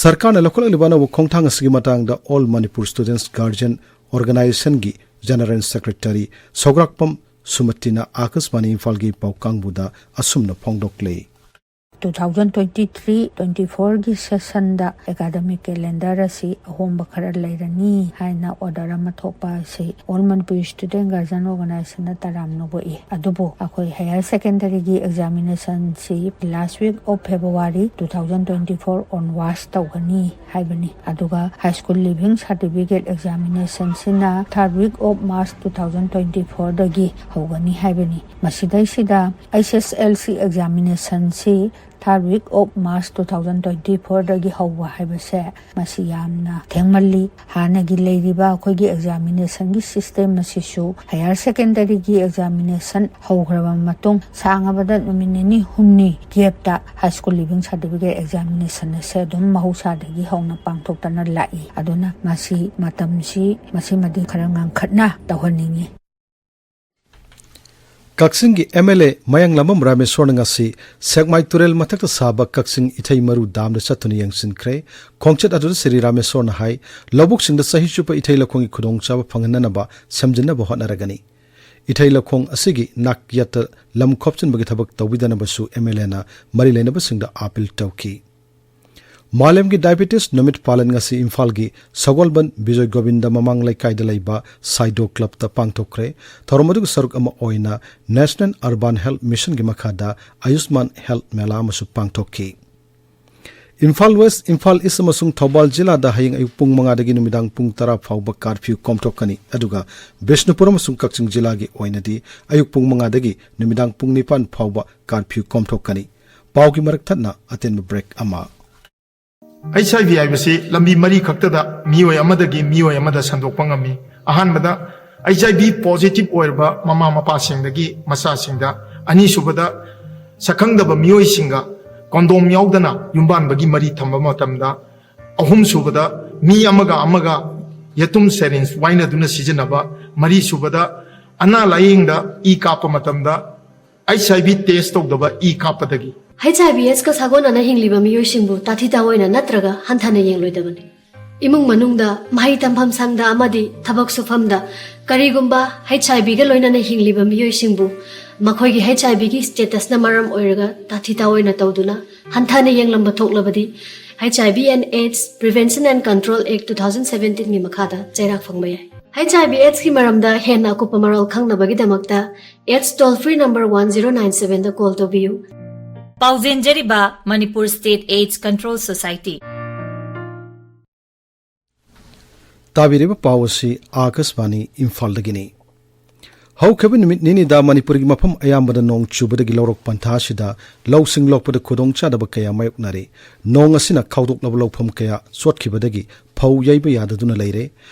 ꯁꯔꯀꯥꯔꯅ ꯂꯧꯈꯠꯂꯛꯂꯤꯕ ꯑꯅꯧꯕ ꯈꯣꯡꯊꯥꯡ ꯑꯁꯤꯒꯤ ꯃꯇꯥꯡꯗ ꯑꯣꯜ ꯃꯅꯤꯄꯨꯔ ꯁ꯭ꯇꯨꯗꯦꯟꯠꯁ ꯒꯥꯔꯖꯤꯌꯟ ꯑꯣꯔꯒꯅꯥꯏꯖꯦꯁꯟꯒꯤ ꯖꯦꯅꯔꯦꯜ ꯁꯦꯀ꯭ꯔꯦꯇꯔꯤ ꯁꯧꯒ꯭ꯔꯥꯛꯄꯝ ꯁꯨꯃꯇꯤꯅ ꯑꯥꯀꯥꯁꯕꯥꯅꯤ ꯏꯝꯐꯥꯜꯒꯤ ꯄꯥꯎ ꯀꯥꯡꯕꯨꯗ ꯑꯁꯨꯝꯅ ꯐꯣꯡꯗꯣꯛꯂꯤ꯫ Two thousand twenty three twenty ꯐꯣꯔꯒꯤ ꯁꯦꯁꯟꯗ ꯑꯦꯀꯥꯗꯃꯤꯛ ꯀꯦꯂꯦꯟꯗꯔ ꯑꯁꯤ ꯑꯍꯣꯡꯕ ꯈꯔ ꯂꯩꯔꯅꯤ ꯍꯥꯏꯅ ꯑꯣꯔꯗꯔ ꯑꯃ ꯊꯣꯛꯄ ꯑꯁꯤ All Manipur Student Guardian Organizationꯅ ꯇꯔꯥꯝꯅ ꯑꯣꯛꯏ꯫ ꯑꯗꯨꯕꯨ ꯑꯩꯈꯣꯏ higher ꯁꯦꯀꯦꯟꯗꯔꯤꯒꯤ ꯑꯦꯛꯖꯥꯃꯤꯅꯦꯁꯟꯁꯤ last week of February two thousand twenty four onwards ꯇꯧꯒꯅꯤ ꯍꯥꯏꯕꯅꯤ꯫ ꯑꯗꯨꯒ ꯍꯥꯏ ꯁ꯭ꯀꯨꯜ ꯂꯤꯚꯤꯡ ꯁꯥꯔꯇꯤꯐꯤꯀꯦꯠ ꯑꯦꯛꯖꯥꯃꯤꯅꯦꯁꯟꯁꯤꯅ third week of March two thousand twenty fourꯗꯒꯤ ꯍꯧꯒꯅꯤ ꯍꯥꯏꯕꯅꯤ꯫ ꯃꯁꯤꯗꯩꯁꯤꯗ H S L C ꯑꯦꯛꯖꯥꯃꯤꯅꯦꯁꯟꯁꯤ third week of March two thousand twenty fourꯗꯒꯤ ꯍꯧꯕ ꯍꯥꯏꯕꯁꯦ ꯃꯁꯤ ꯌꯥꯝꯅ ꯊꯦꯡꯃꯜꯂꯤ꯫ ꯍꯥꯟꯅꯒꯤ ꯂꯩꯔꯤꯕ ꯑꯩꯈꯣꯏꯒꯤ ꯑꯦꯛꯖꯥꯃꯤꯅꯦꯁꯟꯒꯤ ꯁꯤꯁꯇꯦꯝ ꯑꯁꯤꯁꯨ ꯍꯥꯌꯔ ꯁꯦꯀꯦꯟꯗꯔꯤꯒꯤ ꯑꯦꯛꯖꯥꯃꯤꯅꯦꯁꯟ ꯍꯧꯈ꯭ꯔꯕ ꯃꯇꯨꯡ ꯁꯥꯡꯉꯕꯗ ꯅꯨꯃꯤꯠ ꯅꯤꯅꯤ ꯍꯨꯝꯅꯤ ꯒꯦꯞꯇ high school leaving certificate examination ꯑꯁꯦ ꯑꯗꯨꯝ ꯃꯍꯧꯁꯥꯗꯒꯤ ꯍꯧꯅ ꯄꯥꯡꯊꯣꯛꯇꯅ ꯂꯥꯛꯏ꯫ ꯑꯗꯨꯅ ꯃꯁꯤ ꯃꯇꯝꯁꯤ ꯃꯁꯤꯃꯗꯤ ꯈꯔ ꯉꯟꯈꯠꯅ ꯇꯧꯍꯟꯅꯤꯡꯏ꯫ ꯀꯛꯆꯤꯡꯒꯤ M L A ꯃꯌꯥꯡꯂꯥꯝꯕꯝ ꯔꯥꯃꯦꯁꯣꯔꯅ ꯉꯁꯤ ꯁꯦꯛꯃꯥꯏ ꯇꯨꯔꯦꯜ ꯃꯊꯛꯇ ꯁꯥꯕ ꯀꯛꯆꯤꯡ ꯏꯊꯩ ꯃꯔꯨ ꯗꯥꯝꯗ ꯆꯠꯇꯨꯅ ꯌꯦꯡꯁꯤꯟꯈ꯭ꯔꯦ꯫ ꯈꯣꯡꯆꯠ ꯑꯗꯨꯗ ꯁ꯭ꯔꯤ ꯔꯥꯃꯦꯁꯣꯔꯅ ꯍꯥꯏ, ꯂꯧꯕꯨꯛꯁꯤꯡꯗ ꯆꯍꯤ ꯆꯨꯞꯄ ꯏꯊꯩ ꯂꯧꯈꯣꯡꯒꯤ ꯈꯨꯗꯣꯡꯆꯥꯕ ꯐꯪꯍꯟꯅꯅꯕ ꯁꯦꯝꯖꯤꯟꯅꯕ ꯍꯣꯠꯅꯔꯒꯅꯤ꯫ ꯏꯊꯩ ꯂꯧꯈꯣꯡ ꯑꯁꯤꯒꯤ ꯅꯥꯛꯌꯦꯠꯇ ꯂꯝ ꯈꯣꯞꯆꯤꯟꯕꯒꯤ ꯊꯕꯛ ꯇꯧꯕꯤꯗꯅꯕꯁꯨ M L Aꯅ ꯃꯔꯤ ꯂꯩꯅꯕꯁꯤꯡꯗ ꯑꯥꯄꯤꯜ ꯇꯧꯈꯤ꯫ ꯃꯥꯂꯦꯝꯒꯤ ꯗꯥꯏꯕꯦꯇꯤꯁ ꯅꯨꯃꯤꯠ ꯄꯥꯂꯟ ꯉꯁꯤ ꯏꯝꯐꯥꯜꯒꯤ ꯁꯒꯣꯜꯕꯟ ꯕꯤꯖꯣꯏ ꯒꯣꯕꯤꯟꯗ ꯃꯃꯥꯡ ꯂꯩꯀꯥꯏꯗ ꯂꯩꯕ ꯁꯥꯏꯗꯣ ꯀ꯭ꯂꯕꯇ ꯄꯥꯡꯊꯣꯛꯈ꯭ꯔꯦ꯫ ꯊꯧꯔꯝ ꯑꯗꯨꯒꯤ ꯁꯔꯨꯛ ꯑꯃ ꯑꯣꯏꯅ National Urban Health Missionꯒꯤ ꯃꯈꯥꯗ ꯑꯌꯨꯁꯃꯥꯟ ꯍꯦꯜꯊ ꯃꯦꯂꯥ ꯑꯃꯁꯨ ꯄꯥꯡꯊꯣꯛꯈꯤ꯫ ꯏꯝꯐꯥꯜ ꯋꯦꯁ, ꯏꯝꯐꯥꯜ ꯏꯁ ꯑꯃꯁꯨꯡ ꯊꯧꯕꯥꯜ ꯖꯤꯂꯥꯗ ꯍꯌꯦꯡ ꯑꯌꯨꯛ ꯄꯨꯡ ꯃꯉꯥꯗꯒꯤ ꯅꯨꯃꯤꯗꯥꯡ ꯄꯨꯡ ꯇꯔꯥ ꯐꯥꯎꯕ ꯀꯥꯔꯐ꯭ꯌꯨ ꯀꯣꯝꯊꯣꯛꯀꯅꯤ꯫ ꯑꯗꯨꯒ ꯕꯤꯁꯅꯨꯄꯨꯔ ꯑꯃꯁꯨꯡ ꯀꯛꯆꯤꯡ ꯖꯤꯂꯥꯒꯤ ꯑꯣꯏꯅꯗꯤ ꯑꯌꯨꯛ ꯄꯨꯡ ꯃꯉꯥꯗꯒꯤ ꯅꯨꯃꯤꯗꯥꯡ ꯄꯨꯡ ꯅꯤꯄꯥꯟ ꯐꯥꯎꯕ ꯀꯥꯔꯐ꯭ꯌꯨ ꯀꯣꯝꯊꯣꯛꯀꯅꯤ꯫ ꯄꯥꯎꯒꯤ ꯃꯔꯛ ꯊꯠꯅ ꯑꯇꯦꯟꯕ ꯕ꯭ꯔꯦꯛ ꯑꯃ꯫ H I V ꯍꯥꯏꯕꯁꯤ ꯂꯝꯕꯤ ꯃꯔꯤ ꯈꯛꯇꯗ ꯃꯤꯑꯣꯏ ꯑꯃꯗꯒꯤ ꯃꯤꯑꯣꯏ ꯑꯃꯗ ꯁꯟꯗꯣꯛꯄ ꯉꯝꯃꯤ꯫ ꯑꯍꯥꯟꯕꯗ, H I V positive ꯑꯣꯏꯔꯕ ꯃꯃꯥ ꯃꯄꯥꯁꯤꯡꯗꯒꯤ ꯃꯆꯥꯁꯤꯡꯗ, ꯑꯅꯤꯁꯨꯕꯗ, ꯁꯛꯈꯪꯗꯕ ꯃꯤꯑꯣꯏꯁꯤꯡꯒ ꯀꯣꯟꯗꯣꯝ ꯌꯥꯎꯗꯅ ꯌꯨꯝꯕꯥꯟꯕꯒꯤ ꯃꯔꯤ ꯊꯝꯕ ꯃꯇꯝꯗ, ꯑꯍꯨꯝꯁꯨꯕꯗ, ꯃꯤ ꯑꯃꯒ ꯑꯃꯒ ꯌꯦꯇꯨꯝ syringe ꯋꯥꯏꯅꯗꯨꯅ ꯁꯤꯖꯤꯟꯅꯕ, ꯃꯔꯤꯁꯨꯕꯗ, ꯑꯅꯥ ꯂꯥꯌꯦꯡꯗ ꯏ ꯀꯥꯞꯄ ꯃꯇꯝꯗ H I V test ꯇꯧꯗꯕ E ꯀꯥꯞꯄꯗꯒꯤ꯫ H I V S ꯀ ꯁꯥꯒꯣꯟꯅꯅ ꯍꯤꯡꯂꯤꯕ ꯃꯤꯑꯣꯏꯁꯤꯡꯕꯨ ꯇꯥꯊꯤ ꯇꯥꯑꯣꯏꯅ ꯅꯠꯇ꯭ꯔꯒ ꯍꯟꯊꯅ ꯌꯦꯡꯂꯣꯏꯗꯕꯅꯤ꯫ ꯏꯃꯨꯡ ꯃꯅꯨꯡꯗ, ꯃꯍꯩ ꯇꯝꯐꯝ ꯁꯪꯗ ꯑꯃꯗꯤ ꯊꯕꯛ ꯁꯨꯐꯝꯗ ꯀꯔꯤꯒꯨꯝꯕ H I V ꯒ ꯂꯣꯏꯅꯅ ꯍꯤꯡꯂꯤꯕ ꯃꯤꯑꯣꯏꯁꯤꯡꯕꯨ ꯃꯈꯣꯏꯒꯤ ꯍꯩꯆ ꯑꯥꯏ ꯚꯤꯒꯤ ꯁ꯭ꯇꯦꯇꯁꯅ ꯃꯔꯝ ꯑꯣꯏꯔꯒ ꯇꯥꯊꯤ ꯇꯥꯑꯣꯏꯅ ꯇꯧꯗꯨꯅ ꯍꯟꯊꯅ ꯌꯦꯡꯂꯝꯕ ꯊꯣꯛꯂꯕꯗꯤ, H I V and AIDS Prevention and Control Act two thousand seventeenꯒꯤ ꯃꯈꯥꯗ ꯆꯩꯔꯥꯛ ꯐꯪꯕ ꯌꯥꯏ꯫ H I V AIDSꯀꯤ ꯃꯔꯝꯗ ꯍꯦꯟꯅ ꯑꯀꯨꯞꯄ ꯃꯔꯣꯜ ꯈꯪꯅꯕꯒꯤꯗꯃꯛꯇ AIDS toll free number one zero nine sevenꯗ call ꯇꯧꯕꯤꯌꯨ꯫ ꯄꯥꯎꯖꯦꯟꯖꯔꯤꯕ Manipur state AIDS Control Society꯫ ꯇꯥꯕꯤꯔꯤꯕ ꯄꯥꯎ ꯑꯁꯤ ꯑꯥꯀꯥꯁꯕꯥꯅꯤ ꯏꯝꯐꯥꯜꯗꯒꯤꯅꯤ꯫ ꯍꯧꯈꯤꯕ ꯅꯨꯃꯤꯠ ꯅꯤꯅꯤꯗ ꯃꯅꯤꯄꯨꯔꯒꯤ ꯃꯐꯝ ꯑꯌꯥꯝꯕꯗ ꯅꯣꯡ ꯆꯨꯕꯗꯒꯤ ꯂꯧꯔꯣꯛ ꯄꯟꯊꯥ ꯑꯁꯤꯗ ꯂꯧꯁꯤꯡ ꯂꯣꯛꯄꯗ ꯈꯨꯗꯣꯡꯆꯥꯗꯕ ꯀꯌꯥ ꯃꯥꯌꯣꯛꯅꯔꯤ꯫ ꯅꯣꯡ ꯑꯁꯤꯅ ꯈꯥꯎꯗꯣꯛꯂꯕ ꯂꯧꯐꯝ ꯀꯌꯥ ꯆꯣꯠꯈꯤꯕꯗꯒꯤ ꯐꯧ ꯌꯩꯕ ꯌꯥꯗꯗꯨꯅ ꯂꯩꯔꯦ꯫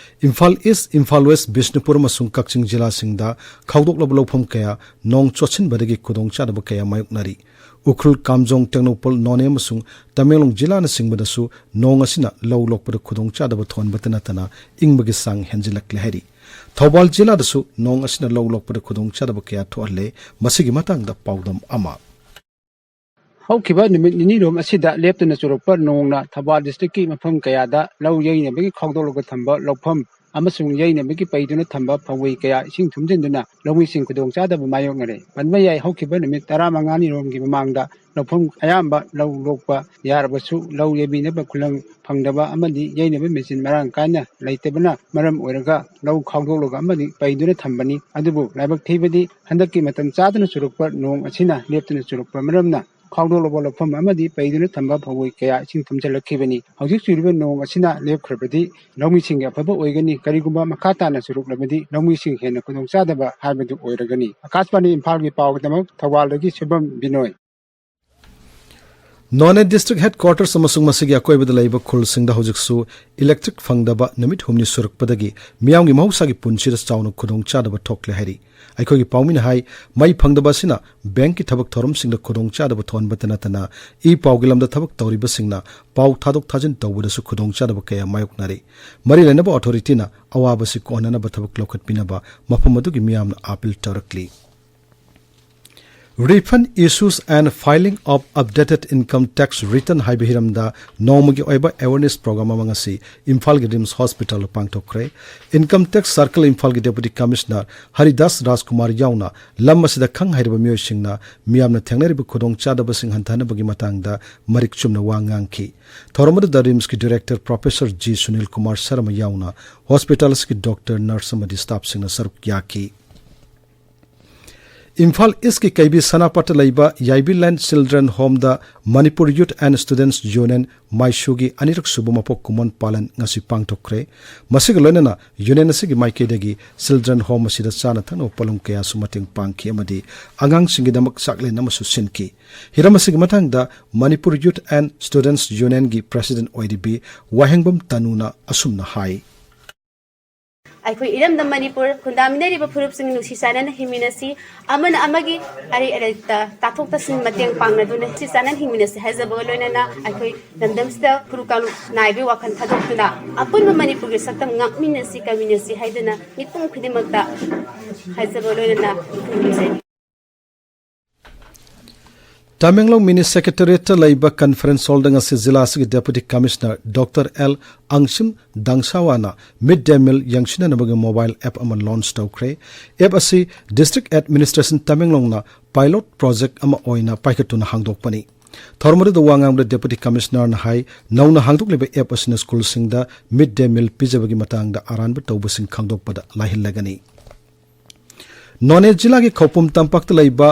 ꯏꯝꯐꯥꯜ ꯏꯁ, ꯏꯝꯐꯥꯜ ꯋꯦꯁ, ꯕꯤꯁꯅꯨꯄꯨꯔ ꯑꯃꯁꯨꯡ ꯀꯛꯆꯤꯡ ꯖꯤꯂꯥꯁꯤꯡꯗ ꯈꯥꯎꯗꯣꯛꯂꯕ ꯂꯧꯐꯝ ꯀꯌꯥ ꯅꯣꯡ ꯆꯣꯠꯁꯤꯟꯕꯗꯒꯤ ꯈꯨꯗꯣꯡꯆꯥꯗꯕ ꯀꯌꯥ ꯃꯥꯌꯣꯛꯅꯔꯤ꯫ ꯎꯈ꯭ꯔꯨꯜ, ꯀꯥꯝꯖꯣꯡ, ꯇꯦꯡꯅꯧꯄꯜ, ꯅꯣꯅꯦ ꯑꯃꯁꯨꯡ ꯇꯃꯦꯡꯂꯣꯡ ꯖꯤꯂꯥꯅꯆꯤꯡꯕꯗꯁꯨ ꯅꯣꯡ ꯑꯁꯤꯅ ꯂꯧ ꯂꯣꯛꯄꯗ ꯈꯨꯗꯣꯡꯆꯥꯗꯕ ꯊꯣꯛꯍꯟꯕꯇ ꯅꯠꯇꯅ ꯏꯪꯕꯒꯤ ꯆꯥꯡ ꯍꯦꯟꯖꯤꯜꯂꯛꯂꯦ ꯍꯥꯏꯔꯤ꯫ ꯊꯧꯕꯥꯜ ꯖꯤꯂꯥꯗꯁꯨ ꯅꯣꯡ ꯑꯁꯤꯅ ꯂꯧ ꯂꯣꯛꯄꯗ ꯈꯨꯗꯣꯡꯆꯥꯗꯕ ꯀꯌꯥ ꯊꯣꯛꯍꯜꯂꯦ꯫ ꯃꯁꯤꯒꯤ ꯃꯇꯥꯡꯗ ꯄꯥꯎꯗꯝ ꯑꯃ꯫ ꯍꯧꯈꯤꯕ ꯅꯨꯃꯤꯠ ꯅꯤꯅꯤꯔꯣꯝ ꯑꯁꯤꯗ ꯂꯦꯞꯇꯅ ꯆꯨꯔꯛꯄ ꯅꯣꯡꯅ ꯊꯧꯕꯥꯜ ꯗꯤꯁꯇ꯭ꯔꯤꯛꯀꯤ ꯃꯐꯝ ꯀꯌꯥꯗ ꯂꯧ ꯌꯩꯅꯕꯒꯤ ꯈꯥꯎꯗꯣꯛꯂꯒ ꯊꯝꯕ ꯂꯧꯐꯝ ꯑꯃꯁꯨꯡ ꯌꯩꯅꯕꯒꯤ ꯄꯩꯗꯨꯅ ꯊꯝꯕ ꯐꯧꯋꯩ ꯀꯌꯥ ꯏꯁꯤꯡ ꯊꯨꯝꯖꯤꯟꯗꯨꯅ ꯂꯧꯃꯤꯁꯤꯡ ꯈꯨꯗꯣꯡꯆꯥꯗꯕ ꯃꯥꯌꯣꯛꯅꯔꯦ꯫ ꯄꯟꯕ ꯌꯥꯏ, ꯍꯧꯈꯤꯕ ꯅꯨꯃꯤꯠ ꯇꯔꯥꯃꯉꯥꯅꯤꯔꯣꯝꯒꯤ ꯃꯃꯥꯡꯗ ꯂꯧꯐꯝ ꯑꯌꯥꯝꯕ ꯂꯧ ꯂꯣꯛꯄ ꯌꯥꯔꯕꯁꯨ ꯂꯧ ꯌꯩꯕꯤꯅꯕ ꯈꯨꯂꯪ ꯐꯪꯗꯕ ꯑꯃꯗꯤ ꯌꯩꯅꯕ ꯃꯦꯆꯤꯟ ꯃꯔꯥꯡ ꯀꯥꯏꯅ ꯂꯩꯇꯕꯅ ꯃꯔꯝ ꯑꯣꯏꯔꯒ ꯂꯧ ꯈꯥꯎꯗꯣꯛꯂꯒ ꯑꯃꯗꯤ ꯄꯩꯗꯨꯅ ꯊꯝꯕꯅꯤ꯫ ꯑꯗꯨꯕꯨ ꯂꯥꯏꯕꯛ ꯊꯤꯕꯗꯤ ꯍꯟꯗꯛꯀꯤ ꯃꯇꯝ ꯆꯥꯗꯅ ꯆꯨꯔꯛꯄ ꯅꯣꯡ ꯑꯁꯤꯅ ꯂꯦꯞꯇꯅ ꯆꯨꯔꯛꯄ ꯃꯔꯝꯅ ꯈꯥꯎꯗꯣꯛꯂꯕ ꯂꯧꯐꯝ ꯑꯃꯗꯤ ꯄꯩꯗꯨꯅ ꯊꯝꯕ ꯐꯧꯋꯩ ꯀꯌꯥ ꯏꯁꯤꯡ ꯊꯨꯝꯖꯤꯜꯂꯛꯈꯤꯕꯅꯤ꯫ ꯍꯧꯖꯤꯛ ꯆꯨꯔꯤꯕ ꯅꯣꯡ ꯑꯁꯤꯅ ꯂꯦꯞꯈ꯭ꯔꯕꯗꯤ ꯂꯧꯃꯤꯁꯤꯡꯒꯤ ꯑꯐꯕ ꯑꯣꯏꯒꯅꯤ꯫ ꯀꯔꯤꯒꯨꯝꯕ ꯃꯈꯥ ꯇꯥꯅ ꯆꯨꯔꯛꯂꯕꯗꯤ ꯂꯧꯃꯤꯁꯤꯡ ꯍꯦꯟꯅ ꯈꯨꯗꯣꯡꯆꯥꯗꯕ ꯍꯥꯏꯕꯗꯨ ꯑꯣꯏꯔꯒꯅꯤ꯫ ꯑꯥꯀꯥꯁꯕꯥꯅꯤ ꯏꯝꯐꯥꯜꯒꯤ ꯄꯥꯎꯒꯤꯗꯃꯛ ꯊꯧꯕꯥꯜꯗꯒꯤ ꯁꯨꯚꯝ ꯕꯤꯅꯣꯏ꯫ ꯅꯣꯅꯦ ꯗꯤꯁꯇ꯭ꯔꯤꯛ ꯍꯦꯗꯀ꯭ꯋꯥꯇꯔꯁ ꯑꯃꯁꯨꯡ ꯃꯁꯤꯒꯤ ꯑꯀꯣꯏꯕꯗ ꯂꯩꯕ ꯈꯨꯜꯁꯤꯡꯗ ꯍꯧꯖꯤꯛꯁꯨ ꯏꯂꯦꯛꯇ꯭ꯔꯤꯛ ꯐꯪꯗꯕ ꯅꯨꯃꯤꯠ ꯍꯨꯝꯅꯤ ꯁꯨꯔꯛꯄꯗꯒꯤ ꯃꯤꯌꯥꯝꯒꯤ ꯃꯍꯧꯁꯥꯒꯤ ꯄꯨꯟꯁꯤꯗ ꯆꯥꯎꯅ ꯈꯨꯗꯣꯡꯆꯥꯗꯕ ꯊꯣꯛꯂꯦ ꯍꯥꯏꯔꯤ꯫ ꯑꯩꯈꯣꯏꯒꯤ ꯄꯥꯎꯃꯤꯅ ꯍꯥꯏ, ꯃꯩ ꯐꯪꯗꯕ ꯑꯁꯤꯅ ꯕꯦꯡꯛꯀꯤ ꯊꯕꯛ ꯊꯧꯔꯝꯁꯤꯡꯗ ꯈꯨꯗꯣꯡꯆꯥꯗꯕ ꯊꯣꯛꯍꯟꯕꯇ ꯅꯠꯇꯅ ꯏ ꯄꯥꯎꯒꯤ ꯂꯝꯗ ꯊꯕꯛ ꯇꯧꯔꯤꯕꯁꯤꯡꯅ ꯄꯥꯎ ꯊꯥꯗꯣꯛ ꯊꯥꯖꯤꯟ ꯇꯧꯕꯗꯁꯨ ꯈꯨꯗꯣꯡꯆꯥꯗꯕ ꯀꯌꯥ ꯃꯥꯌꯣꯛꯅꯔꯤ꯫ ꯃꯔꯤ ꯂꯩꯅꯕ ꯑꯣꯊꯣꯔꯤꯇꯤꯅ ꯑꯋꯥꯕꯁꯤ ꯀꯣꯛꯍꯟꯅꯅꯕ ꯊꯕꯛ ꯂꯧꯈꯠꯄꯤꯅꯕ ꯃꯐꯝ ꯑꯗꯨꯒꯤ ꯃꯤꯌꯥꯝꯅ appeal ꯇꯧꯔꯛꯂꯤ꯫ Refund issues and filing of updated income tax return ꯍꯥꯏꯕ ꯍꯤꯔꯝꯗ ꯅꯣꯡꯃꯒꯤ ꯑꯣꯏꯕ awareness program ꯑꯃ ꯉꯁꯤ ꯏꯝꯐꯥꯜꯒꯤ ꯔꯤꯝꯁ ꯍꯣꯁꯄꯤꯇꯥꯜꯗ ꯄꯥꯡꯊꯣꯛꯈ꯭ꯔꯦ꯫ Income Tax Circle ꯏꯝꯐꯥꯜꯒꯤ Deputy Commissioner ꯍꯔꯤꯗꯥꯁ ꯔꯥꯖꯀꯨꯃꯥꯔ ꯌꯥꯎꯅ ꯂꯝ ꯑꯁꯤꯗ ꯈꯪ ꯍꯩꯔꯕ ꯃꯤꯑꯣꯏꯁꯤꯡꯅ ꯃꯤꯌꯥꯝꯅ ꯊꯦꯡꯅꯔꯤꯕ ꯈꯨꯗꯣꯡꯆꯥꯗꯕꯁꯤꯡ ꯍꯟꯊꯍꯟꯅꯕꯒꯤ ꯃꯇꯥꯡꯗ ꯃꯔꯤꯛ ꯆꯨꯝꯅ ꯋꯥ ꯉꯥꯡꯈꯤ꯫ ꯊꯧꯔꯝ ꯑꯗꯨꯗ ꯔꯤꯝꯁꯀꯤ Director Professor G Sunil Kumar Sharma ꯌꯥꯎꯅ ꯍꯣꯁꯄꯤꯇꯥꯜ ꯑꯁꯤꯒꯤ doctor, nurse ꯑꯃꯗꯤ staffꯁꯤꯡꯅ ꯁꯔꯨꯛ ꯌꯥꯈꯤ꯫ ꯏꯝꯐꯥꯜ ꯏꯁꯀꯤ ꯀꯩꯕꯤ ꯁꯅꯥꯄꯥꯠꯇ ꯂꯩꯕ ꯌꯥꯏꯕꯤ ꯂꯦꯟ ꯆꯤꯜꯗ꯭ꯔꯦꯟ ꯍꯣꯝꯗ Manipur youth and students union ꯃꯥꯏꯁꯨꯒꯤ ꯑꯅꯤꯔꯛ ꯁꯨꯕ ꯃꯄꯣꯛ ꯀꯨꯝꯑꯣꯟ ꯄꯥꯂꯟ ꯉꯁꯤ ꯄꯥꯡꯊꯣꯛꯈ꯭ꯔꯦ꯫ ꯃꯁꯤꯒ ꯂꯣꯏꯅꯅ ꯌꯨꯅꯤꯌꯟ ꯑꯁꯤꯒꯤ ꯃꯥꯏꯀꯩꯗꯒꯤ ꯆꯤꯜꯗ꯭ꯔꯦꯟ ꯍꯣꯝ ꯑꯁꯤꯗ ꯆꯥꯅ ꯊꯛꯅꯕ ꯄꯣꯠꯂꯝ ꯀꯌꯥꯁꯨ ꯃꯇꯦꯡ ꯄꯥꯡꯈꯤ ꯑꯃꯗꯤ ꯑꯉꯥꯡꯁꯤꯡꯒꯤꯗꯃꯛ ꯆꯥꯛꯂꯦꯟ ꯑꯃꯁꯨ ꯁꯤꯟꯈꯤ꯫ ꯍꯤꯔꯝ ꯑꯁꯤꯒꯤ ꯃꯇꯥꯡꯗ ꯃꯅꯤꯄꯨꯔ ꯌꯨꯠ ꯑꯦꯟ ꯁ꯭ꯇꯨꯗꯦꯟꯠꯁ ꯌꯨꯅꯤꯌꯟꯒꯤ president ꯑꯣꯏꯔꯤꯕꯤ ꯋꯥꯍꯦꯡꯕꯝ ꯇꯅꯨꯅ ꯑꯁꯨꯝꯅ ꯍꯥꯏ꯫ ꯑꯩꯈꯣꯏ ꯏꯔꯝꯗꯝ ꯃꯅꯤꯄꯨꯔ ꯈꯨꯟꯗꯥꯃꯤꯟꯅꯔꯤꯕ ꯐꯨꯔꯨꯞꯁꯤꯡ ꯅꯨꯡꯁꯤ ꯆꯥꯟꯅꯅ ꯍꯤꯡꯃꯤꯟꯅꯁꯤ, ꯑꯃꯅ ꯑꯃꯒꯤ ꯑꯔꯩ ꯑꯔꯩꯇ ꯇꯥꯊꯣꯛ ꯇꯥꯁꯤꯟ ꯃꯇꯦꯡ ꯄꯥꯡꯅꯗꯨꯅ ꯅꯨꯡꯁꯤ ꯆꯥꯟꯅꯅ ꯍꯤꯡꯃꯤꯟꯅꯁꯤ ꯍꯥꯏꯖꯕꯒ ꯂꯣꯏꯅꯅ ꯑꯩꯈꯣꯏ ꯂꯝꯗꯝꯁꯤꯗ ꯐꯨꯔꯨ ꯀꯥꯡꯂꯨꯞ ꯅꯥꯏꯕꯒꯤ ꯋꯥꯈꯜ ꯊꯥꯗꯣꯛꯇꯨꯅ ꯑꯄꯨꯟꯕ ꯃꯅꯤꯄꯨꯔꯒꯤ ꯁꯛꯇꯝ ꯉꯥꯛꯃꯤꯟꯅꯁꯤ, ꯀꯟꯃꯤꯟꯅꯁꯤ ꯍꯥꯏꯗꯨꯅ ꯃꯤꯄꯨꯝ ꯈꯨꯗꯤꯡꯃꯛꯇ ꯍꯥꯏꯖꯕ ꯂꯣꯏꯅꯅ ꯈꯨꯔꯨꯝꯖꯔꯤ꯫ ꯇꯃꯦꯡꯂꯣꯡ ꯃꯤꯅꯤ ꯁꯦꯀ꯭ꯔꯦꯇꯦꯔꯤꯌꯦꯠꯇ ꯂꯩꯕ ꯀꯟꯐꯔꯦꯟꯁ ꯍꯣꯜꯗ ꯉꯁꯤ ꯖꯤꯂꯥ ꯑꯁꯤꯒꯤ ꯗꯦꯄꯨꯇꯤ ꯀꯃꯤꯁꯅꯔ ꯗꯣꯛꯇꯔ ꯑꯦꯜ ꯑꯪꯁꯤꯝ ꯗꯥꯡꯁꯥꯋꯥꯅ ꯃꯤꯗ ꯗꯦ ꯃꯤꯜ ꯌꯦꯡꯁꯤꯟꯅꯅꯕꯒꯤ ꯃꯣꯕꯥꯏꯜ ꯑꯦꯞ ꯑꯃ ꯂꯣꯟꯆ ꯇꯧꯈ꯭ꯔꯦ꯫ ꯑꯦꯞ ꯑꯁꯤ ꯗꯤꯁꯇ꯭ꯔꯤꯛ ꯑꯦꯗꯃꯤꯅꯤꯁꯇ꯭ꯔꯦꯁꯟ ꯇꯃꯦꯡꯂꯣꯡꯅ ꯄꯥꯏꯂꯣꯠ ꯄ꯭ꯔꯣꯖꯦꯛ ꯑꯃ ꯑꯣꯏꯅ ꯄꯥꯏꯈꯠꯇꯨꯅ ꯍꯥꯡꯗꯣꯛꯄꯅꯤ꯫ ꯊꯧꯔꯝ ꯑꯗꯨꯗ ꯋꯥ ꯉꯥꯡꯕꯗ ꯗꯦꯄꯨꯇꯤ ꯀꯃꯤꯁꯅꯔꯅ ꯍꯥꯏ, ꯅꯧꯅ ꯍꯥꯡꯗꯣꯛꯂꯤꯕ ꯑꯦꯞ ꯑꯁꯤꯅ ꯁ꯭ꯀꯨꯜꯁꯤꯡꯗ ꯃꯤꯗ ꯗꯦ ꯃꯤꯜ ꯄꯤꯖꯕꯒꯤ ꯃꯇꯥꯡꯗ ꯑꯔꯥꯟꯕ ꯇꯧꯕꯁꯤꯡ ꯈꯪꯗꯣꯛꯄꯗ ꯂꯥꯏꯍꯜꯂꯒꯅꯤ꯫ ꯅꯣꯅꯦ ꯖꯤꯂꯥꯒꯤ ꯈꯧꯄꯨꯝ ꯇꯝꯄꯥꯛꯇ ꯂꯩꯕ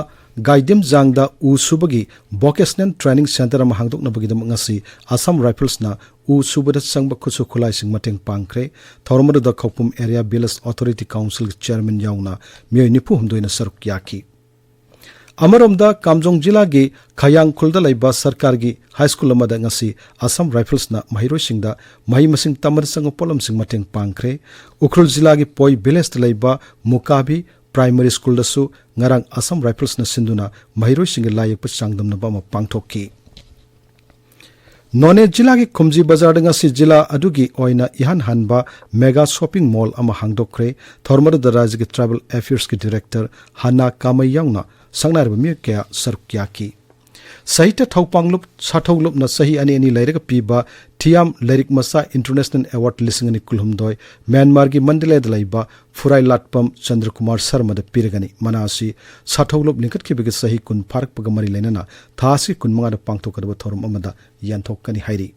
ꯒꯥꯏꯗꯤꯝꯖꯥꯡꯗ ꯎ ꯁꯨꯕꯒꯤ ꯚꯣꯀꯦꯁꯅꯦꯜ ꯇ꯭ꯔꯦꯅꯤꯡ ꯁꯦꯟꯇꯔ ꯑꯃ ꯍꯥꯡꯗꯣꯛꯅꯕꯒꯤꯗꯃꯛ ꯉꯁꯤ ꯑꯁꯥꯝ ꯔꯥꯏꯐꯜꯁꯅ ꯎ ꯁꯨꯕꯗ ꯆꯪꯕ ꯈꯨꯠꯁꯨ ꯈꯨꯠꯂꯥꯏꯁꯤꯡ ꯃꯇꯦꯡ ꯄꯥꯡꯈ꯭ꯔꯦ꯫ ꯊꯧꯔꯝ ꯑꯗꯨꯗ ꯈꯧꯄꯨꯝ ꯑꯦꯔꯤꯌꯥ ꯚꯤꯂꯦꯖ ꯑꯣꯊꯣꯔꯤꯇꯤ ꯀꯥꯎꯟꯁꯤꯜꯒꯤ ꯆꯦꯌꯔꯃꯦꯟ ꯌꯥꯎꯅ ꯃꯤꯑꯣꯏ ꯅꯤꯐꯨ ꯍꯨꯝꯗꯣꯏꯅ ꯁꯔꯨꯛ ꯌꯥꯈꯤ꯫ ꯑꯃꯔꯣꯝꯗ ꯀꯥꯝꯖꯣꯡ ꯖꯤꯂꯥꯒꯤ ꯈꯌꯥꯡ ꯈꯨꯜꯗ ꯂꯩꯕ ꯁꯔꯀꯥꯔꯒꯤ ꯍꯥꯏ ꯁ꯭ꯀꯨꯜ ꯑꯃꯗ ꯉꯁꯤ ꯑꯁꯥꯝ ꯔꯥꯏꯐꯜꯁꯅ ꯃꯍꯩꯔꯣꯏꯁꯤꯡꯗ ꯃꯍꯩ ꯃꯁꯤꯡ ꯇꯝꯕꯗ ꯆꯪꯕ ꯄꯣꯠꯂꯝꯁꯤꯡ ꯃꯇꯦꯡ ꯄꯥꯡꯈ꯭ꯔꯦ꯫ ꯎꯈ꯭ꯔꯨꯜ ꯖꯤꯂꯥꯒꯤ ꯄꯣꯏ ꯚꯤꯂꯦꯖꯇ ꯂꯩꯕ ꯃꯨꯀꯥꯚꯤ ꯄ꯭ꯔꯥꯏꯃꯔꯤ ꯁ꯭ꯀꯨꯜꯗꯁꯨ ꯉꯔꯥꯡ ꯑꯁꯥꯝ ꯔꯥꯏꯐꯜꯁꯅ ꯁꯤꯟꯗꯨꯅ ꯃꯍꯩꯔꯣꯏꯁꯤꯡꯒꯤ ꯂꯥꯏ ꯌꯦꯛꯄ ꯆꯥꯡꯗꯝꯅꯕ ꯑꯃ ꯄꯥꯡꯊꯣꯛꯈꯤ꯫ ꯅꯣꯅꯦ ꯖꯤꯂꯥꯒꯤ ꯈꯨꯝꯖꯤ ꯕꯖꯥꯔꯗ ꯉꯁꯤ ꯖꯤꯂꯥ ꯑꯗꯨꯒꯤ ꯑꯣꯏꯅ ꯏꯍꯥꯟ ꯍꯥꯟꯕ ꯃꯦꯒꯥ ꯁꯣꯞꯄꯤꯡ ꯃꯣꯜ ꯑꯃ ꯍꯥꯡꯗꯣꯛꯈ꯭ꯔꯦ꯫ ꯊꯧꯔꯝ ꯑꯗꯨꯗ ꯔꯥꯖ꯭ꯌꯒꯤ ꯇ꯭ꯔꯥꯏꯕꯦꯜ ꯑꯦꯐꯤꯌꯔꯁꯀꯤ ꯗꯤꯔꯦꯛꯇꯔ ꯍꯅꯥ ꯀꯥꯃꯩ ꯌꯥꯎꯅ ꯁꯛꯅꯥꯏꯔꯕ ꯃꯤꯑꯣꯏ ꯀꯌꯥ ꯁꯔꯨꯛ ꯌꯥꯈꯤ꯫ ꯁꯥꯍꯤꯇ꯭ꯌ ꯊꯧꯄꯥꯡꯂꯨꯞ ꯁꯥꯊꯧꯂꯨꯞꯅ ꯆꯍꯤ ꯑꯅꯤ ꯑꯅꯤ ꯂꯩꯔꯒ ꯄꯤꯕ ꯊꯤꯌꯥꯝ ꯂꯥꯏꯔꯤꯛ ꯃꯆꯥ ꯏꯟꯇꯔꯅꯦꯁꯅꯦꯜ ꯑꯦꯋꯥꯔꯗ ꯂꯤꯁꯤꯡ ꯑꯅꯤ ꯀꯨꯟꯍꯨꯝꯗꯣꯏ ꯃ꯭ꯌꯥꯟꯃꯥꯔꯒꯤ ꯃꯟꯗꯂꯦꯗ ꯂꯩꯕ ꯐꯨꯔꯥꯏ ꯂꯥꯠꯄꯝ ꯆꯟꯗ꯭ꯔꯀꯨꯃꯥꯔ ꯁꯔꯃꯗ ꯄꯤꯔꯒꯅꯤ꯫ ꯃꯅꯥ ꯑꯁꯤ ꯁꯥꯊꯧꯂꯨꯞ ꯂꯤꯡꯈꯠꯈꯤꯕꯒꯤ ꯆꯍꯤ ꯀꯨꯟ ꯐꯥꯔꯛꯄꯒ ꯃꯔꯤ ꯂꯩꯅꯅ ꯊꯥ ꯑꯁꯤꯒꯤ ꯀꯨꯟꯃꯉꯥꯗ ꯄꯥꯡꯊꯣꯛꯀꯗꯕ ꯊꯧꯔꯝ ꯑꯃꯗ ꯌꯦꯟꯊꯣꯛꯀꯅꯤ ꯍꯥꯏꯔꯤ꯫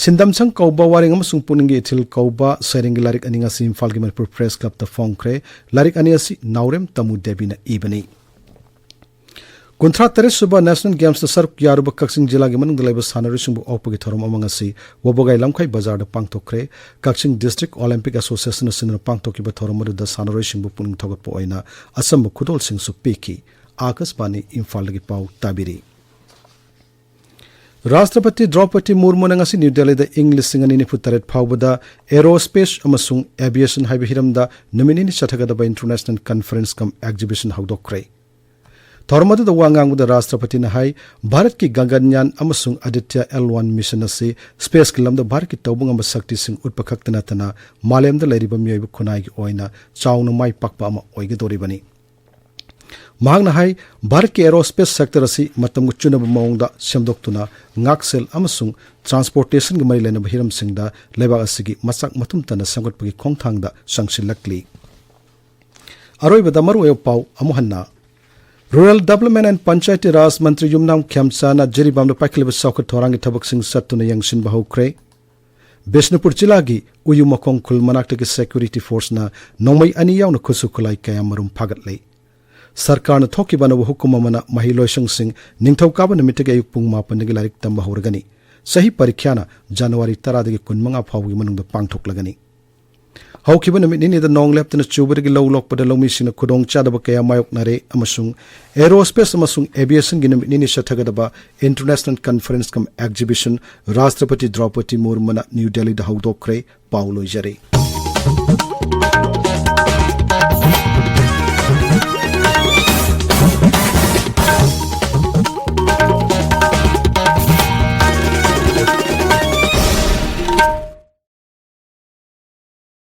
ꯁꯤꯟꯗꯝꯁꯪ ꯀꯧꯕ ꯋꯥꯔꯦꯡ ꯑꯃꯁꯨꯡ ꯄꯨꯛꯅꯤꯡꯒꯤ ꯏꯊꯤꯜ ꯀꯧꯕ ꯁꯩꯔꯦꯡꯒꯤ ꯂꯥꯏꯔꯤꯛ ꯑꯅꯤ ꯉꯁꯤ ꯏꯝꯐꯥꯜꯒꯤ ꯃꯅꯤꯄꯨꯔ ꯄ꯭ꯔꯦꯁ ꯀ꯭ꯂꯕꯇ ꯐꯣꯡꯈ꯭ꯔꯦ꯫ ꯂꯥꯏꯔꯤꯛ ꯑꯅꯤ ꯑꯁꯤ ꯅꯥꯎꯔꯦꯝ ꯇꯃꯨ ꯗꯦꯕꯤꯅ ꯏꯕꯅꯤ꯫ ꯀꯨꯟꯊ꯭ꯔꯥ ꯇꯔꯦꯠ ꯁꯨꯕ ꯅꯦꯁꯅꯦꯜ ꯒꯦꯝꯁꯇ ꯁꯔꯨꯛ ꯌꯥꯔꯨꯕ ꯀꯛꯆꯤꯡ ꯖꯤꯂꯥꯒꯤ ꯃꯅꯨꯡꯗ ꯂꯩꯕ ꯁꯥꯟꯅꯔꯣꯏꯁꯤꯡꯕꯨ ꯑꯣꯛꯄꯒꯤ ꯊꯧꯔꯝ ꯑꯃ ꯉꯁꯤ ꯋꯥꯕꯒꯥꯏ ꯂꯝꯈꯥꯏ ꯕꯖꯥꯔꯗ ꯄꯥꯡꯊꯣꯛꯈ꯭ꯔꯦ꯫ ꯀꯛꯆꯤꯡ ꯗꯤꯁꯇ꯭ꯔꯤꯛ ꯑꯣꯂꯤꯝꯄꯤꯛ ꯑꯦꯁꯣꯁꯤꯌꯦꯁꯟꯅ ꯁꯤꯟꯗꯨꯅ ꯄꯥꯡꯊꯣꯛꯈꯤꯕ ꯊꯧꯔꯝ ꯑꯗꯨꯗ ꯁꯥꯟꯅꯔꯣꯏꯁꯤꯡꯕꯨ ꯄꯨꯛꯅꯤꯡ ꯊꯧꯒꯠꯄ ꯑꯣꯏꯅ ꯑꯆꯝꯕ ꯈꯨꯗꯣꯜꯁꯤꯡꯁꯨ ꯄꯤꯈꯤ꯫ ꯑꯀꯥꯁꯕꯥꯅꯤ ꯏꯝꯐꯥꯜꯗꯒꯤ ꯄꯥꯎ ꯇꯥꯕꯤꯔꯤ꯫ ꯔꯥꯁꯇ꯭ꯔꯄꯇꯤ ꯗ꯭ꯔꯧꯄꯗꯤ ꯃꯨꯔꯃꯨꯅ ꯉꯁꯤ ꯅ꯭ꯌꯨ ꯗꯦꯜꯂꯤꯗ ꯏꯪ ꯂꯤꯁꯤꯡ ꯑꯅꯤ ꯅꯤꯐꯨ ꯇꯔꯦꯠ ꯐꯥꯎꯕꯗ ꯑꯦꯔꯣꯁ꯭ꯄꯦꯁ ꯑꯃꯁꯨꯡ ꯑꯦꯚꯤꯌꯦꯁꯟ ꯍꯥꯏꯕ ꯍꯤꯔꯝꯗ ꯅꯨꯃꯤꯠ ꯅꯤꯅꯤ ꯆꯠꯊꯒꯗꯕ ꯏꯟꯇꯔꯅꯦꯁꯅꯦꯜ ꯀꯟꯐꯔꯦꯟꯁ ꯀꯝ ꯑꯦꯛꯖꯤꯕꯤꯁꯟ ꯍꯧꯗꯣꯛꯈ꯭ꯔꯦ꯫ ꯊꯧꯔꯝ ꯑꯗꯨꯗ ꯋꯥ ꯉꯥꯡꯕꯗ ꯔꯥꯁꯇ꯭ꯔꯄꯇꯤꯅ ꯍꯥꯏ, ꯚꯥꯔꯠꯀꯤ ꯒꯒꯟꯌꯥꯟ ꯑꯃꯁꯨꯡ ꯑꯥꯗꯤꯇ꯭ꯌ ꯑꯦꯜ ꯋꯥꯟ ꯃꯤꯁꯟ ꯑꯁꯤ ꯁ꯭ꯄꯦꯁꯀꯤ ꯂꯝꯗ ꯚꯥꯔꯠꯀꯤ ꯇꯧꯕ ꯉꯝꯕ ꯁꯛꯇꯤꯁꯤꯡ ꯎꯠꯄ ꯈꯛꯇ ꯅꯠꯇꯅ ꯃꯥꯂꯦꯝꯗ ꯂꯩꯔꯤꯕ ꯃꯤꯑꯣꯏꯕ ꯈꯨꯟꯅꯥꯏꯒꯤ ꯑꯣꯏꯅ ꯆꯥꯎꯅ ꯃꯥꯏ ꯄꯥꯛꯄ ꯑꯃ ꯑꯣꯏꯒꯗꯧꯔꯤꯕꯅꯤ꯫ ꯃꯍꯥꯛꯅ ꯍꯥꯏ, ꯚꯥꯔꯠꯀꯤ ꯑꯦꯔꯣꯁ꯭ꯄꯦꯁ ꯁꯦꯛꯇꯔ ꯑꯁꯤ ꯃꯇꯝꯒ ꯆꯨꯅꯕ ꯃꯑꯣꯡꯗ ꯁꯦꯝꯗꯣꯛꯇꯨꯅ ꯉꯥꯛꯁꯦꯜ ꯑꯃꯁꯨꯡ ꯇ꯭ꯔꯥꯟꯁꯄꯣꯔꯇꯦꯁꯟꯒ ꯃꯔꯤ ꯂꯩꯅꯕ ꯍꯤꯔꯝꯁꯤꯡꯗ ꯂꯩꯕꯥꯛ ꯑꯁꯤꯒꯤ ꯃꯆꯥꯛ ꯃꯊꯨꯝ ꯇꯟꯅ ꯁꯦꯝꯒꯠꯄꯒꯤ ꯈꯣꯡꯊꯥꯡꯗ ꯆꯪꯁꯤꯜꯂꯛꯂꯤ꯫ ꯑꯔꯣꯏꯕꯗ ꯃꯔꯨꯑꯣꯏꯕ ꯄꯥꯎ ꯑꯃꯨꯛ ꯍꯟꯅ꯫ Rural Development and Panchayati Raj ꯃꯟꯇ꯭ꯔꯤ ꯌꯨꯝꯅꯥꯝ ꯈꯦꯝꯆꯥꯅ ꯖꯤꯔꯤꯕꯥꯝꯗ ꯄꯥꯏꯈꯠꯂꯤꯕ ꯆꯥꯎꯈꯠ ꯊꯧꯔꯥꯡꯒꯤ ꯊꯕꯛꯁꯤꯡ ꯆꯠꯇꯨꯅ ꯌꯦꯡꯁꯤꯟꯕ ꯍꯧꯈ꯭ꯔꯦ꯫ ꯕꯤꯁꯅꯨꯄꯨꯔ ꯖꯤꯂꯥꯒꯤ ꯎꯌꯨ ꯃꯈꯣꯡ ꯈꯨꯜ ꯃꯅꯥꯛꯇꯒꯤ ꯁꯦꯀ꯭ꯌꯨꯔꯤꯇꯤ ꯐꯣꯔꯁꯅ ꯅꯣꯡꯃꯩ ꯑꯅꯤ ꯌꯥꯎꯅ ꯈꯨꯠꯁꯨ ꯈꯨꯠꯂꯥꯏ ꯀꯌꯥ ꯃꯔꯨꯝ ꯐꯥꯒꯠꯂꯦ꯫ ꯁꯔꯀꯥꯔꯅ ꯊꯣꯛꯈꯤꯕ ꯑꯅꯧꯕ ꯍꯨꯀꯨꯝ ꯑꯃꯅ ꯃꯍꯩꯂꯣꯏꯁꯪꯁꯤꯡ ꯅꯤꯡꯊꯧꯀꯥꯕ ꯅꯨꯃꯤꯠꯇꯒꯤ ꯑꯌꯨꯛ ꯄꯨꯡ ꯃꯥꯄꯟꯗꯒꯤ ꯂꯥꯏꯔꯤꯛ ꯇꯝꯕ ꯍꯧꯔꯒꯅꯤ꯫ ꯆꯍꯤ ꯄꯔꯤꯈ꯭ꯌꯥꯅ ꯖꯅꯋꯥꯔꯤ ꯇꯔꯥꯗꯒꯤ ꯀꯨꯟꯃꯉꯥ ꯐꯥꯎꯕꯒꯤ ꯃꯅꯨꯡꯗ ꯄꯥꯡꯊꯣꯛꯂꯒꯅꯤ꯫ ꯍꯧꯈꯤꯕ ꯅꯨꯃꯤꯠ ꯅꯤꯅꯤꯗ ꯅꯣꯡ ꯂꯦꯞꯇꯅ ꯆꯨꯕꯗꯒꯤ ꯂꯧ ꯂꯣꯛꯄꯗ ꯂꯧꯃꯤꯁꯤꯡꯅ ꯈꯨꯗꯣꯡꯆꯥꯗꯕ ꯀꯌꯥ ꯃꯥꯌꯣꯛꯅꯔꯦ ꯑꯃꯁꯨꯡ ꯑꯦꯔꯣꯁ꯭ꯄꯦꯁ ꯑꯃꯁꯨꯡ ꯑꯦꯚꯤꯌꯦꯁꯟꯒꯤ ꯅꯨꯃꯤꯠ ꯅꯤꯅꯤ ꯆꯠꯊꯒꯗꯕ ꯏꯟꯇꯔꯅꯦꯁꯅꯦꯜ ꯀꯟꯐꯔꯦꯟꯁ ꯀꯝ ꯑꯦꯛꯖꯤꯕꯤꯁꯟ ꯔꯥꯁꯇ꯭ꯔꯄꯇꯤ ꯗ꯭ꯔꯧꯄꯗꯤ ꯃꯨꯔꯃꯨꯅ ꯅ꯭ꯌꯨ ꯗꯦꯜꯂꯤꯗ ꯍꯧꯗꯣꯛꯈ꯭ꯔꯦ꯫ ꯄꯥꯎ ꯂꯣꯏꯖꯔꯦ꯫